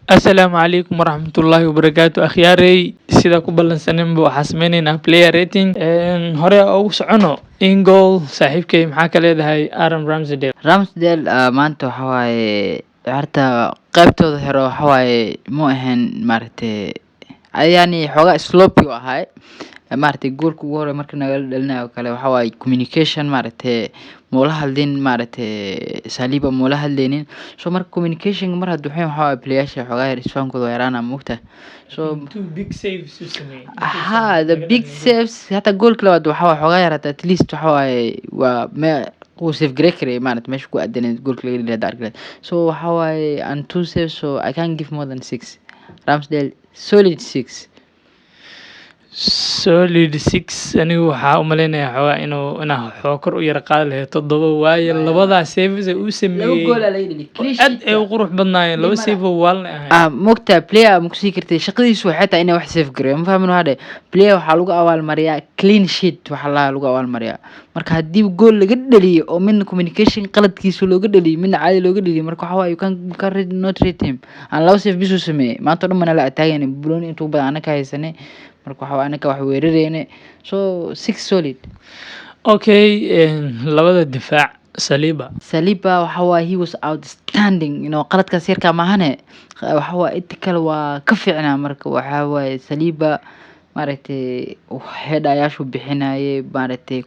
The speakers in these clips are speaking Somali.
Asalaamu calaykum waraxmatullaahi wabarakaatu. Akhyaarey, sida ku ballansaninba waxaa sameyneynaa player rating. Hore ugu socono in goal. Saaxiibkay, maxaa ka leedahay Aaron Ramsdale? Ramsdale maanta waxa waaye ciyaarta qaybtooda hore waxa waaye mu ahayn, maaragtay, yani xoogaa sloppy u ahay, maaragtay. Goolka ugu hore marka nagala dhalinayo oo kale waxa waaye communication, maaragtay, muula hadlin, maaragtay, Saliba muula hadlaynin. So marka communication mar hadduu xun, waxa waaye playaasha xoogaa yar isfahankooda waa yaraana, moogta. So two big saves uu sameeyey. Ha, the big saves. Hata goolka labaad waxa waaye xoogaa yar hata at least waxa waaye waa me uu save garey karay, maaragtay, meesha ku aadaneed goolka laga dhaliyo hadda arki lahayd. So waxa waaye and two saves, so I can't give more than 6. Ramsdale, solid 6. Solid 6. Anigu waxaa u maleynayaa xoogaa inuu inaa xoo kor u yara qaadi lahayd 7, waayo labadaa saves ee uu Laba sameeyey gool aa laga dhaliy. oo aad ay u qurux badnaayeen, laba save oo waalna ahayn. Ah, mogtaa, player ma kusii kartay, shaqadiisu waxay tahay inay wax save gareeyo, ma fahmin? Hadhe player waxaa lagu abaalmariyaa clean sheet, waxaa lagu abaalmariyaa. Marka haddii gool laga dhaliyo oo midna communication qaladkiisa looga dhaliyo, midna caadi looga dhaliyo, marka waxa waaye you can rate, not rate him. Aan laba save bis uu sameeyey maanta o dhan mana la ataagayna, bulooni intuu badan anaka haysanay. Marka waxa waaye anaka wax weerareyne, so 6 solid. Okay, labada difaac, Saliba. Saliba waxa waaye he was outstanding, qaladkaas yarkaa maahane, waxa waaye inta kale waa ka fiicnaa. Marka waxa waaye Saliba, maaragtay, header-yaashu bixinayay, maaragtay,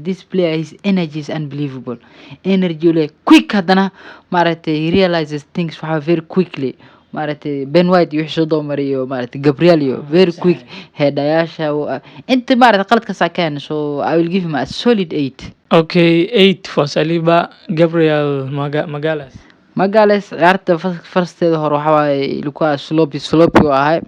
this player, his energy is unbelievable. Energy uu leeyahay, quick haddana, maaragtay, he realizes things waxa very quickly, maaragtay. Ben White iyo wixii soo dabamaray iyo, maaragtay, Gabriel iyo very quick header-yaasha inta, maaragtay, qaladkaas keen. So I will give him a solid 8. Okay, 8 for Saliba. Gabriel Magalhaes. Magalhaes ciyaarta firsteeda hore waxa waaye Lucas sloppy, sloppy uu ahay.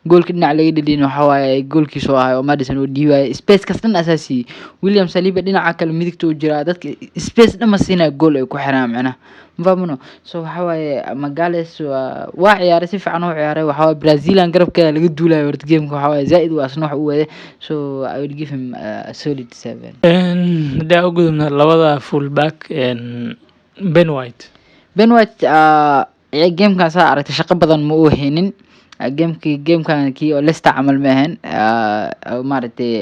Goolka dhinac laga dhalin waxa waaye goolkiisa oo ahay oo Maddison uu dhiibaayay, space kas dhan asaasi. William Saliba dhinaca kale midigta u jiraa, dadka space dhan ma siinayo, gool ay ku xiraan macnaha, ma fahmino? So waxa waaye Magalhaes waa ciyaaray, si fiican u ciyaaray. Waxa waaye Brazilian garabkeeda laga duulayo horta gameka, waxa waaye zaaid uu asna wax u waday. So I will give him a solid 7. Haddii aan u gudubno labada full back, Ben White. Ben White gamekan saa aragtay shaqo badan ma uu haynin. Gamekii gamekan kii oo Leicester camal ma ahayn, maaragtay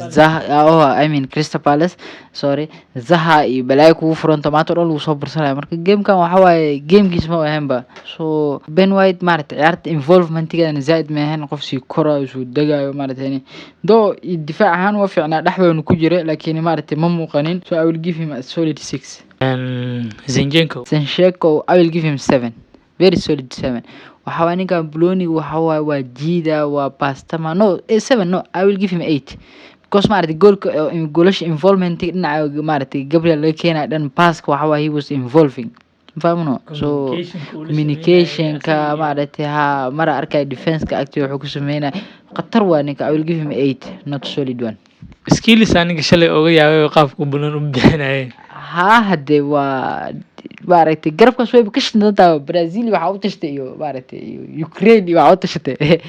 Zaha, oh, I mean Crystal Palace, sorry, Zaha iyo balaayo kugu furanto maanta oo dhan lagu soo bursanayo. Marka gamekan waxa waaye gamekiis ma ahayn ba. So Ben White, maaragtay, ciyaarta involvementigeedana zaaid ma ahayn, qof sii korayo soo degayo, maaragtay, though difaac ahaan waa fiicnaa, dhexdoona ku jira, laakiin, maaragtay, ma muuqanin. So I will give him a solid 6. Zinchenko. Zinchenko, I will give him 7, very solid 7. Waxa waaye ninkan Boloni waxa waaye waa jiida, waa pastama. No, 7, no, I will give him 8 because, maaragtay, goolka goolasha involvement dhinaca, maaragtay, Gabriel laga keenayo dhan passka, waxa waaye he was involving, fahmno? So communicationka, maaragtay, ha mara arkay defense-ka agtiisa wuxuu ku sameynaya khatar waa ninka. I will give him 8, not solid one. Skills aniga shalay oga yaabay qaabku bulan u bixinayay. Ha, hadee waa, maaragtay, garabkaas wayba ka shidantahay. Brazil waxaa u tashatay iyo, maaragtay, iyo Ukraine iyo waxaa u tashatay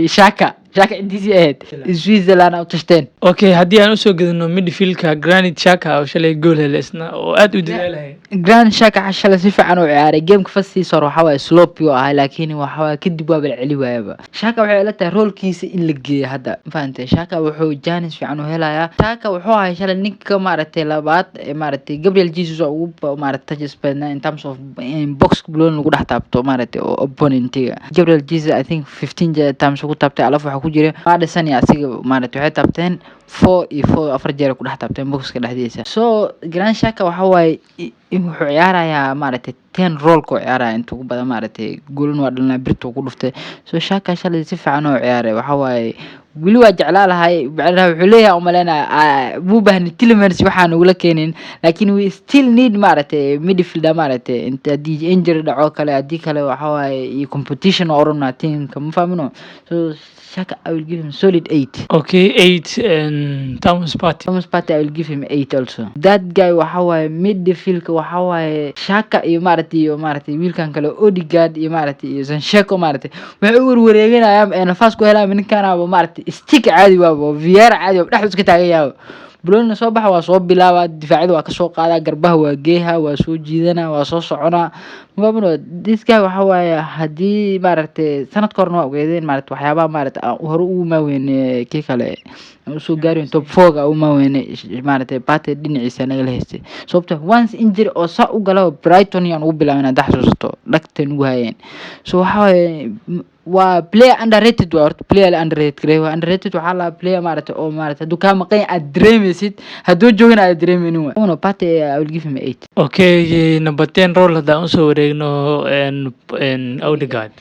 Xhaka, Xhaka intiisii ahayd Switzerland aa u tashteen. Okay, haddii aan usoo gedino midfieldka, Granit Xhaka oo shalay gool helay isna oo aad u dadaalaya. Granit Xhaka shalay si fiican u ciyaaray. Gameka firstiisa hore waxaa waaye sloppy uu ahay, laakiin waxa waaye kadib waaba la celi waayaba. Xhaka waxay ila tahay roolkiisa in la geeyo hadda, ma fahantay? Xhaka wuxuu chance fiican u helayaa. Xhaka wuxuu ahay shalay ninka, maaragtay, labaad ee, maaragtay, Gabriel Jesus oo ugu, maaragtay, touches badnaa in terms of in box blown lagu dhex taabto, maaragtay, oo opponentiga. Gabriel Jesus I think 15 times ugu taabtay alaf waxaa ku jira Maddison iyo asiga, maaragtay, waxay taabteen four iyo four, afar jeer ay ku dhex taabteen boxka dhexdiisa. So Granit Xhaka waxa waaye wuxuu ciyaarayaa, maaragtay, 10 roolka uu ciyaaraya inta ugu badan, maaragtay, goolan waa dhalinaya, birta uu ku dhuftay. So Xhaka shalay si fiican oo ciyaaray. Waxa waaye weli waa jeclaa lahay, macnaha wuxuu leeyahay umaleynaya muu baahni Tielemans waxaan ugula keenin, laakiin we still need, maaragtay, midfielder, maaragtay, inta haddii injury dhaco kale, haddii kale waxa waaye iyo competition oo oranaa teamka, ma fahmino? So Xhaka I will give him solid 8. Okay, 8. Thomas Partey. Thomas Partey, I will give him 8 also. That guy waxa waaye midfieldka, waxa waaye Xhaka iyo, maaragtay, iyo, maaragtay, wiilkan kale Odegaard iyo, maaragtay, iyo Zinchenko, maaragtay, waxay u warwareeganayaan ee nafaas ku helaan ninkan, maaragtay, stick caadi waaba, Vieira caadi waaba, dhexdu iska taagan yahay. Bologna soo baxa waa soo bilaabaa, difaacyada waa kasoo qaadaa, garbaha waa geeha, waa soo jiidana, waa soo soconaa. Mabano this guy waxa waaye, haddii maaragtay sanadka horena waa ogeedeen, maaragtay waxyaabaha maaragtay aan hore ugu maaweyne, kii kale aan usoo gaarin top four ga u maaweyne, maaragtay Partey dhinaciisa nagala haystay, sababto once injury oo saa u gala Brighton yaan ugu bilaabin, hadda xasuusato dhagta nugu hayeen. So waxa waaye, waa player underrated. Waa horta player la underrated gareey. Waa underrated. Waxaa la player maaragtay oo maaragtay hadduu kaa maqan yahay aad dareemaysid, hadduu joogana aad dareemaynin waay. No, Partey, I will give him 8. Okay, number 10 role haddaan usoo wareegno, Odegaard.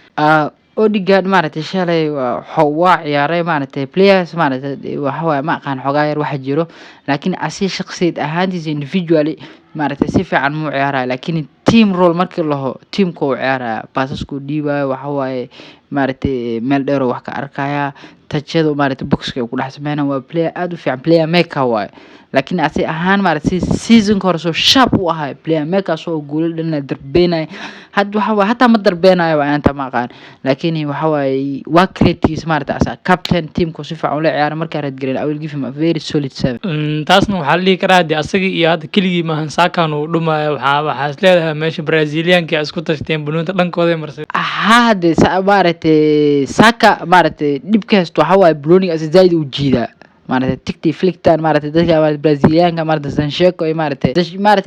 Odegaard maaragtay shalay waa ciyaaray. Maaragtay players maaragtay waxa waaye, ma aqaan xogaa yar waxa jiro, laakiin asi shaqsiyeed ahaantiisa, individually, maaragtay si fiican muu ciyaaraya, laakiin team role markii laho, teamka uu ciyaaraya, baasaskuu dhiibayo, waxa waaye maaragtay meel dheer oo wax ka arkaya, touchada maaragtay boxka uu ku dhex sameynaya. Waa player aad u fiican, player maker waaye. Laakiin asi ahaan maaragtay si seasonka hore soo sharp u ahay, player maker soo goolal dhalinayo, darbeenayo, hadda waxa waaye hataa ma darbeenayo, waa inta ma aqaan. Laakiin waxa waaye waa creatives, maaragtay asa captain teamku si fiican ula ciyaaray. Markaa red gareyn, I will give him a very solid 7. Taasna waxaa la dhihi karaa dee asagii iyo hadda keligii maahan, Sakan uu dhumaayo. Waxaa is leedahay meesha Brazilianka isku tashteen, bunuunta dhankooday marsay. Hade maaragtay Saka maaragtay dhibka haysto waxa waaye balooniga asi zaaid u jiidaa, maaragtay tigti flictan, maaragtay dadka maaragtay Brazilianka, maaragtay Zinchenko iyo maaragtay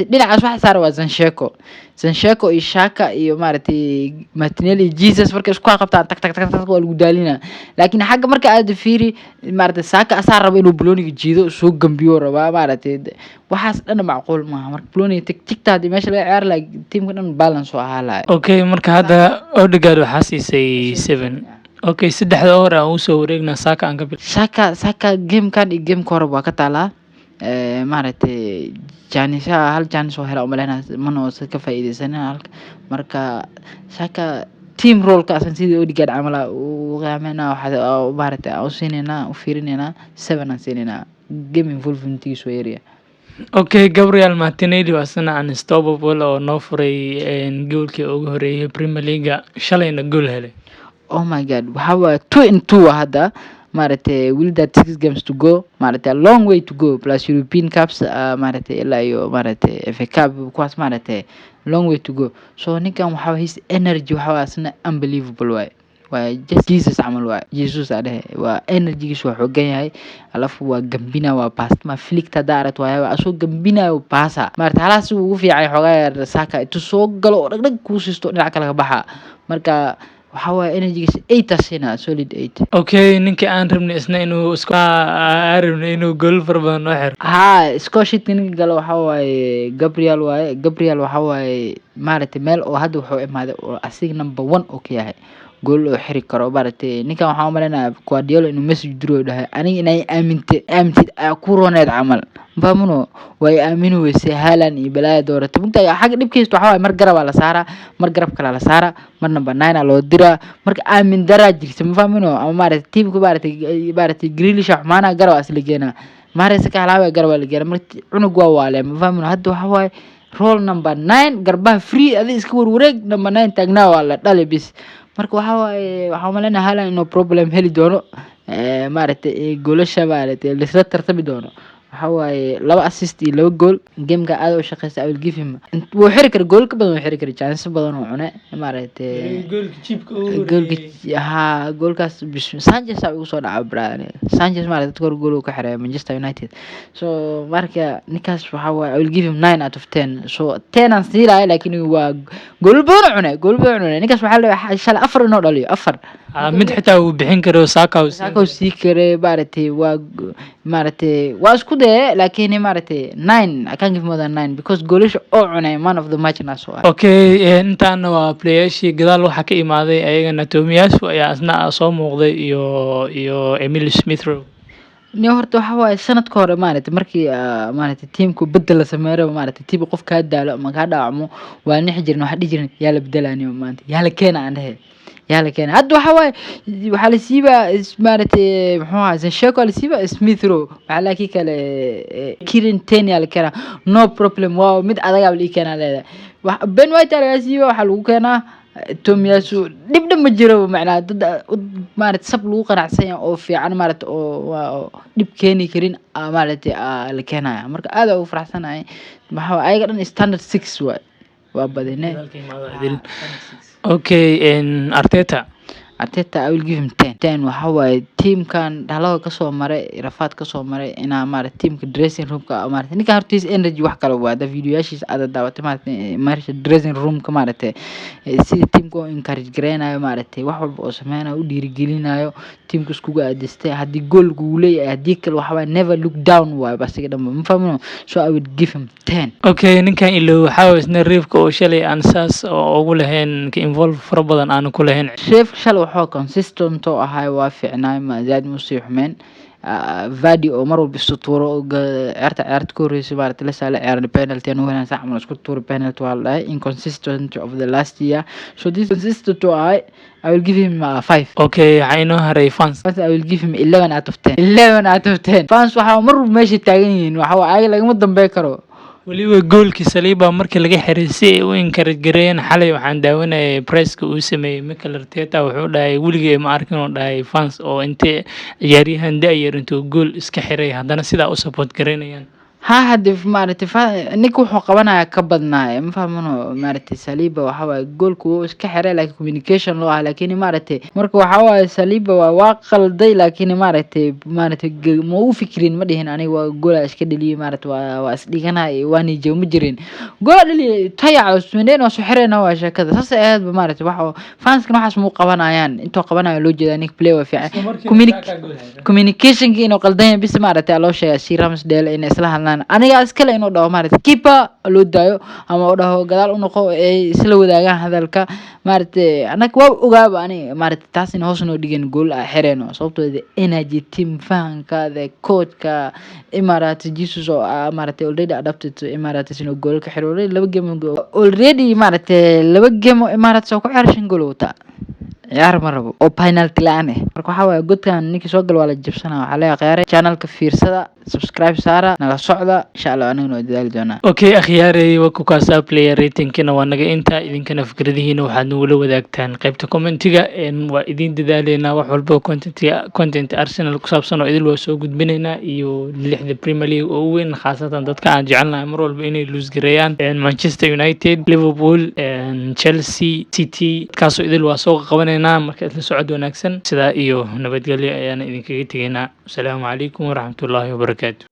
dhinacaas waxa saaran waa Zinchenko iyo Xhaka iyo maaragtay Martinelli iyo Jesus. Markay isku qabtaan, tag tag tag tag, waa lagu daalinaa. Laakiin xagga marka aad fiiri, maaragtay Saka asaa raba inuu balooniga jiido, soo gambiyo rabaa. Maaragtay waxaas dhan macquul maaha. Marka balooniga tig tigta haddii meesha laga ciyaari lahaa, teamka dhan balance oo ahaa lahay. Okay, marka hadda Odegaard waxaa siisay 7. Okay, saddexda hore aan usoo wareegnaa. Saka aan ka bil. Saka gamekan iyo gameka hore waa ka taalaa. Maaragtay chance hal chance oo hela umaleynaa, mana uusan ka faa'iideysanin halka. Marka Saka team roleka asan sidii Odegaard camal ah u qiyameynaa, waxaa maaragtay aan u siinaynaa, u fiirinaynaa, 7 aan siinaynaa. Game involvementigiisu waa yaryahay. Okay, Gabriel Martinelli waa isna unstoppable oo noo furay goolkii ugu horeeyay Premier League, shalayna gool helay. Oh my God, waxaa waaye 2 and 2 hadda. Maaragtay weli that six games to go, maaragtay a long way to go, plus European Cups, maaragtay ilaa iyo maaragtay FA Cup kuwaas, maaragtay long way to go. So ninkan waxaa his energy waxaa waaye isna unbelievable waaye. Waa just Jesus camal waaye, Jesus aa dhehe. Waa energygiisu waa xoogan yahay, alafu waa gambina, waa baastma flickta haddaa aragto waaye asoo gambinayo baasa. Maaragtay halaas uu ugu fiican xoogaa yar Saka intuu soo galo oo dhag dhag kuu siisto, dhinac kale ka baxa. Marka waxaa waaye energygiisa 8 aa siinaa, solid 8. Okay, ninkii aan rabnay isna inuu isku aan rabnay inuu gool fara badan noo xiro. Haa, scoresheetka ninka galo waxaa waaye Gabriel waaye. Gabriel waxaa waaye maaragtay meel oo hadda wuxuu imaaday oo asiga number one oo ka yahay gool oo xiri karo. Maaragtay ninkan waxaan umaleynaya Guardiola inuu message diro, dhahay aniga inay aaminte aamintid ayaa ku rooneed camal mafahmuno. Way aamini weysay, Haaland iyo balaaya dooratay. Mugtahay xagga dhibkiisa waxaa waaye mar garabaa la saaraa, mar garab kalaa la saaraa, mar number nine aa loo diraa. Marka aamin daraa jirta, mafahmino? Ama maaragtay teamka maaragtay Grealish xumaana, garab aa isla geenaa, Mahrez ka halaabaya, garab aa la geenaa. Marka cunug waa waale, mafahmino? Hadda waxaa waaye role number nine, garbaha free, adi iska warwareeg, number nine taagnaa, waa la dhali bis. Marka waxaa waaye waxaan umaleynaya Haaland inuu problem heli doono, maaragtay goolasha maaragtay laisla tartami doono. Waxaa waaye laba assist iyo laba gool gameka aad u shaqeysta. I will give him, wuu xiri kara gool ka badan, wuu xiri kara, chance badan oo cune maaragtay. Goolka chipka ugu Goolka horeeyay. Haa, goolkaas Sanchez aa igu soo dhaca brother. Sanchez maaragtay dadka hore gool uu ka xiray Manchester United. So marka ninkaas waxaa waaye I will give him 9 out of 10. So 10 aan siinayo, laakiin waa gool badan oo cune, gool badan oo cune ninkaas. Waxaa la shalay afar inoo dhaliyo, afar. Mid xitaa uu bixin karo Saka uu siin Saka uu sii karay. Maaragtay waa maaragtay waa isku daye, laakiin maaragtay 9, I can't give more than 9 because goolasha oo cunay, man of the match na soo ah. Okay, intaana waa playershii. Gadaal waxaa ka imaaday ayagana Tomiyasu ayaa isna soo muuqday iyo Emile Smith Rowe. Ni horta waxa waaye sanadka hore maaragtay markii maaragtay teamku bedel la sameeyo rabo, maaragtay team qof kaa daalo ama kaa dhaawacmo, waa nixi jirin, waxaa dhihi jirin yaa la bedelaaniyo maanta, yaa la keena, aan dhehe yaa la keena. Hadda waxa waaye waxaa la siibaa maaragtay muxuu ahaa, Zinchenko la siibaa, Smith Rowe waxaa laa kii kale, Kieran Tierney yaa la keenaa. No problem, waa mid adagaa la ii keenaa leedahay. Ben White aa laga siibaa, waxaa lagu keenaa Tomiyasu. Dhib dhan ma jiro, macnaha dad maaragtay sab lagu qanacsan yahay oo fiican, maaragtay oo dhib keeni karin maaragtay la keenaya. Marka aad ugu faraxsanahay. Maxaa waaye ayaga dhan standard 6 waay. Waa badine. Okay, Arteta. Arteta, I will give him 10 10. Waxa waaye teamkan dhalada kasoo maray, rafaad kasoo maray, inaa maarata teamka dressing roomka maarata ninka hortiisa energy wax kale waa. Hada videoyaashiisa aad daawatay, maarata maarata dressing roomka, maarata sida teamka oo encourage gareynayo, maarata wax walba oo sameynayo, u dhiirigelinayo, teamka iskugu aadistay. Haddii goal lagugu leeyahay, haddii kale, waxa waaye never look down waaye basiga dhanba, ma fahmino? So I would give him 10. Okay, ninkan ilo waxaa waye isna reefka oo shalay aan saas oo ugu lahayn ka involve fara badan aanu ku lahayn. Reefka shalay waxaa consistent oo ahay, waa fiicnaay, ma zaid ma usii xumeen. Vardy oo mar walba isu tuuro oo ciyaarta ka horreysay, maarata la saala ciyaaran, penalty aan helaan sax camal isku tuuro, penalty waa la dhahay. Inconsistent of the last year, so this consistent oo ahay, I will give him 5. Okay, waxaa inoo haray fans. Fans, I will give him 11 out of 10, 11 out of 10. Fans waxaa mar walba meesha taagan yihiin, waxa waa ayaga lagama dambeyn karo. Weliba goolkii Saliba markii laga xiray si ay u encourage gareeyeen. Xalay waxaan daawanayay presska uu sameeyey Mikel Arteta. Wuxuu dhahay weligay ma arkin, oo dhahay, fans oo intee ciyaaryahan da-yar intuu gool iska xiray haddana sidaa u support gareynayaan. Ha, hadii maaragtay ninka wuxuu qabanaya ka badnaa, ma fahmano? Maaragtay Saliba waxa waaye goolku wuu iska xiray, laakiin communication loo ah, laakiin maaragtay marka waxa waaye Saliba waa qalday, laakiin maaragtay ma u fikirin, ma dhihin aniga waa goola iska dhaliyay, maaragtay waa isdhiganaya, waa niijo ma jirin. Goola dhaliyay tayac Sweden waa soo xirayna, waa sheekada saas ay ahayd ba. Maaragtay waxa fanskan waxaas muu qabanayaan, intuu qabanayo loo jeedaa. Ninka play waa fiican, communicationka inuu qaldan yahay bis maaragtay loo sheegaa, si Ramsdale inay isla hadlaan, aniga iskale inuu dhaho, maaragtay keeper loo daayo ama uu dhaho gadaal u noqo, ay isla wadaagaan hadalka. Maaragtay anaga waa ogaaba ani maaragtay taas in hoos noo dhigeen gool ah xireyno, sababtoo the energy, team fahanka, the coachka Emirates, Jesus oo ah maaragtay already adapted to Emirates, inuu gool ka xiro already laba game, already maaragtay laba game oo Emirates oo ku ciyaaray shan gool wataa, ciyaar ma rabo oo penalty la-aan ah. Marka waxaa waaye godkan ninkii soo gala waa la jabsanaa. Waxaa leeyahay khiyaare, channelka fiirsada, subscribe saara, nala socda, insha Allah anagana waa dadaali doonaa. Okay akhyaarey, waa ku kaasaa player ratingkina waa naga intaa. Idinkana fikradihiina waxaad nagula wadaagtaan qaybta commentiga. Waa idin dadaaleynaa, wax walba content Arsenal ku saabsan oo idil waa soo gudbinaynaa, iyo lixda Premier League oo u weyn, khaasatan dadka aan jecelnahay mar walba inay lose gareeyaan, Manchester United, Liverpool, Chelsea, City, kaasoo idil waa soo qabanaynaa. Marka isla socod wanaagsan, sidaa iyo nabadgelyo ayaana idinkaga tegaynaa. Asalaamu calaykum waraxmatullaahi wabarakaatu.